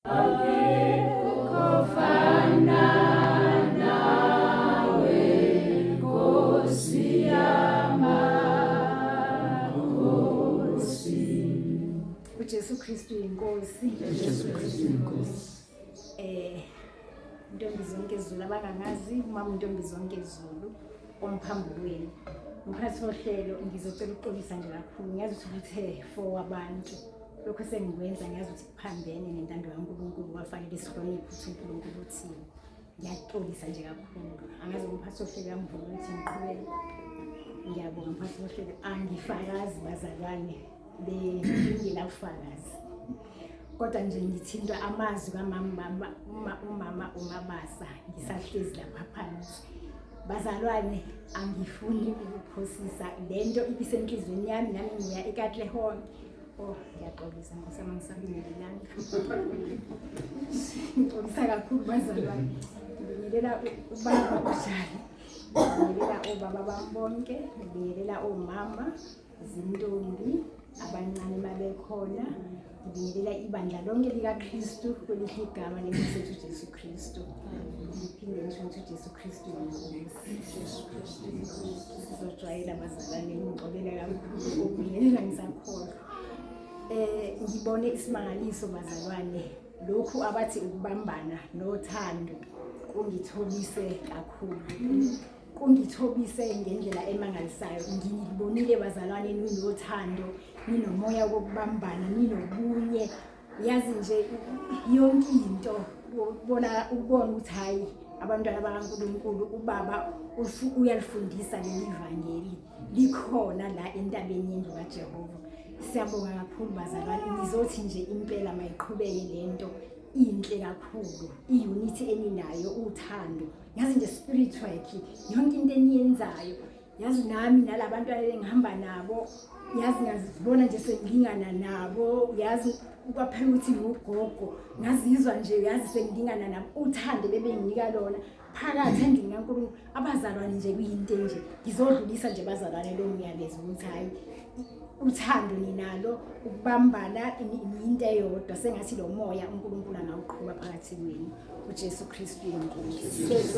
Akekho nawe Nkosi yamakhosi. UJesu Kristu inkosi. Jesu Kristu inkosi. Ntombi zonke Zulu abangangazi, umama uNtombi zonke Zulu omphambulweni. Mphathi wohlelo, ngizocela ukuxolisa nje kakhulu. Ngiyazi ukuthi uthe for abantu. Lokho sengikwenza ngiyazi ukuthi kuphambene nentando kaNkulunkulu, kwafanele sihloniphe ukuthi uNkulunkulu uthini. Ngiyaxolisa nje kakhulu. Angazi umphathi wohlelo uyangivuma ukuthi ngiqhubeke. Ngiyabonga mphathi wohlelo. Angifakazi bazalwane, bengingenabufakazi. Kodwa nje ngithintwa amazwi kamama umama uMabasa ngisahlezi lapha phansi. Bazalwane, angifuni ukuphosisa lento ibisenhlizweni yami, nami ngiya eKatlehong. Oh, ngiyaxolisa Nkosi yami, angisabingelelanga. Ngixolisa kakhulu bazalwane. Ngibingelela ubaba uJali. Ngibingelela obaba bami bonke, ngibingelela omama, zintombi, abancane mabekhona. Ngibingelela ibandla lonke likaKristu kwelihle igama lenkosi yethu Jesu Kristu. Ngiphinde ngisho ukuthi uJesu Kristu uyinkosi. Sizojwayela bazalwane, ngixolela kakhulu ukubingelela ngisakholwa. Ngibone isimangaliso bazalwane, lokhu abathi ukubambana nothando kungithobise kakhulu. Kungithobise ngendlela emangalisayo. Ngibonile bazalwane ninothando, ninomoya wokubambana, ninobunye. Yazi nje yonke into ubona ukubona ukuthi hayi abantwana bakaNkulunkulu ubaba uyalifundisa leli vangeli likhona la entabeni yendlu kaJehova. Siyabonga kakhulu bazalwane. Ngizothi nje impela mayiqhubeke lento, inhle kakhulu i-unity eninayo, uthando, yazi nje spiritual yonke into eniyenzayo. Yazi nami nalabantu engihamba nabo, yazi ngazibona nje sengilingana nabo, yazi kwaphela ukuthi ngugogo, ngazizwa nje yazi sengilingana nabo. Uthando bebenginika lona phakathi endlini kaNkulunkulu, abazalwane nje kuyinto nje. Ngizodlulisa nje bazalwane lo myalezo ukuthi hayi uthando ninalo, ukubambana into eyodwa, sengathi lo moya uNkulunkulu angawuqhuba phakathi kwenu. uJesu Kristu inkosi.